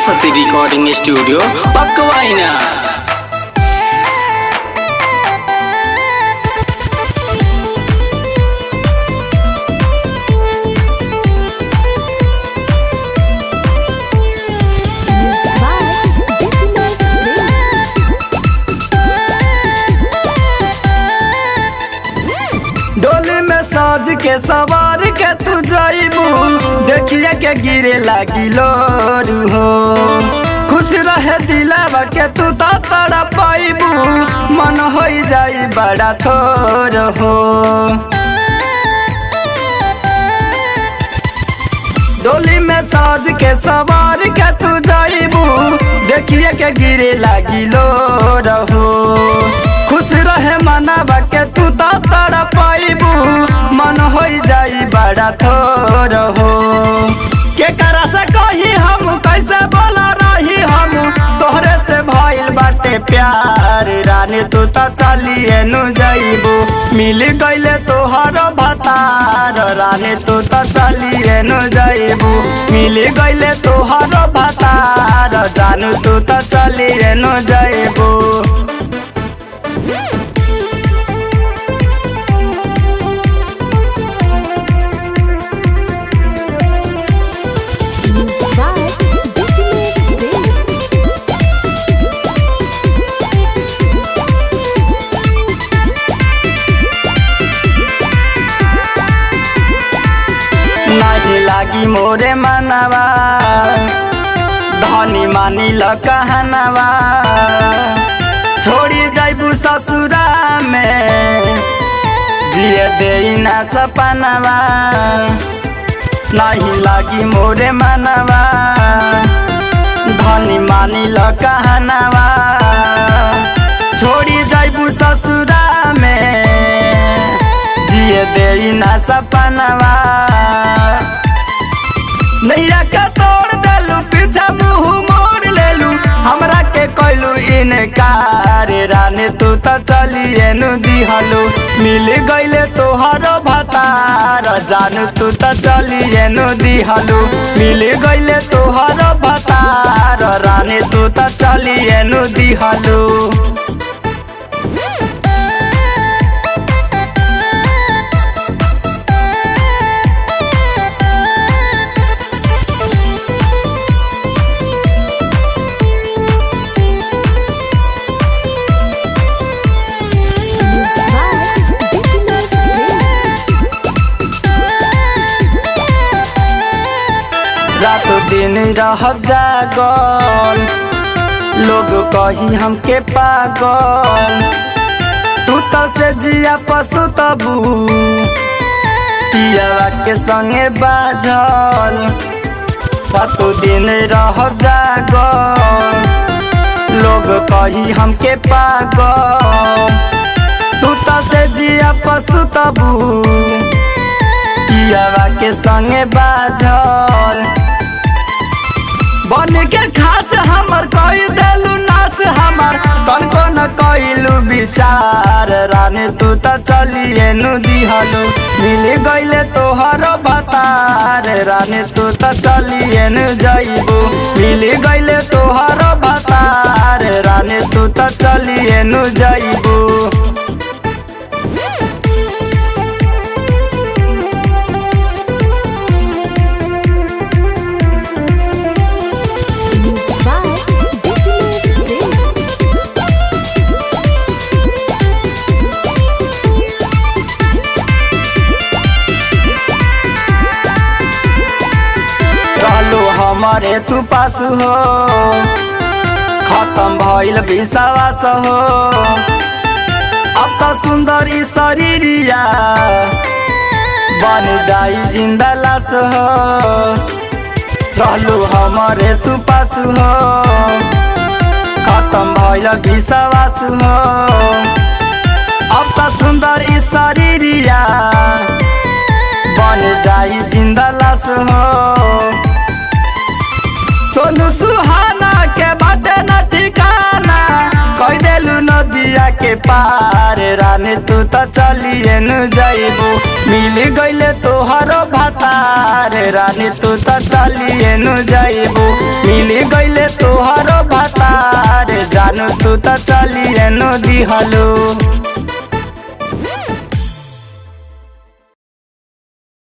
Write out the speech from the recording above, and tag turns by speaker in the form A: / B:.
A: Saraswati recording studio Pakwaina.
B: Music by Dipinus Ray.
C: डोली में साज के सवार के तू जाइबू, देखिए के गिरे लागी लोरू हो। खुश रहे दिलावा के तू तो तड़ा पाइबू, मन हो जाई बड़ा थोर हो। डोली में साज के सवार के तू जाइबू, देखिए के गिरे लागी लोरू। खुश रहे मनावा के तू तो तड़ा पाइबू, मन हो जाई बड़ा थोर हो। के करा से कही हम कैसे बोला रही हम, तोहरे से भइल बाटे प्यार। रानी तू तो चलिए नु जाइबू, मिल गइले तोहर भतार। रानी तू तो चलिए नु जाइबू, मिल गइले तोहर भतार। जानू तू तो चलिए नु जाइबू।
B: Music by Dipinus Ray.
C: नाही लागी मोरे मनवा, धनी मानी ल कहनवा। छोड़ी जाइबू ससुरा में, जिए दे ना सपनवा। नाही लागी मोरे मनवा, धनी मानी ल कहनवा। छोड़ी जाइबू ससुरा में, जिए दे ना सपनवा। नैया के तोड़ देलू, पीछा मुँह मोड़ लेलू, हमरा के कैलू इनकार। रानी तू तो चलिए नु दिहलू, मिल गइले तोहर भतार। जानू तू तो चलिए नु दिहलू, मिल गइले तोहर भतार। रानी तू तो चलिए नु दिहलू।
B: Music by Dipinus Ray.
C: रात दिन रह जागल, लोग कही हमके पागल। तू तो से जिया पशु तबू, पियावा के संगे बाझल। रात दिन रह जागल, लोग कही हमके पागल। तू तो से जिया पशु तबू, पियावा के संगे बाझल। बन के खास हमर कही देलू नास हमर, तनको न कइलू विचार। रानी तू तो चलिए नु दिहलू, मिल गइले तोहर भतार। रानी तू तो चलिए नु जाइबू, मिल गइले तोहर भतार। रानी तू तो चलिए नु जाइबू।
B: Music by Dipinus Ray.
C: रहलू हमारे तू पास हो, खत्म भइल विश्वास हो। अब तो सुंदर ई शरीरिया बन जाई जिंदा लाश हो। रहलू हमारे तू पास हो, खत्म भइल विश्वास हो। अब तो सुंदर ई शरीरिया बन जाई जिंदा लाश हो। सोनू सुहाना के बाटे न ठिकाना, कह देलू नदिया के पार। रानी तू तो चलिए नु जाइबू, मिल गइले तोहर भतार। रानी तू तो चलिए नु जाइबू, मिल गइले जानू तू त चलिए नो दिहलू।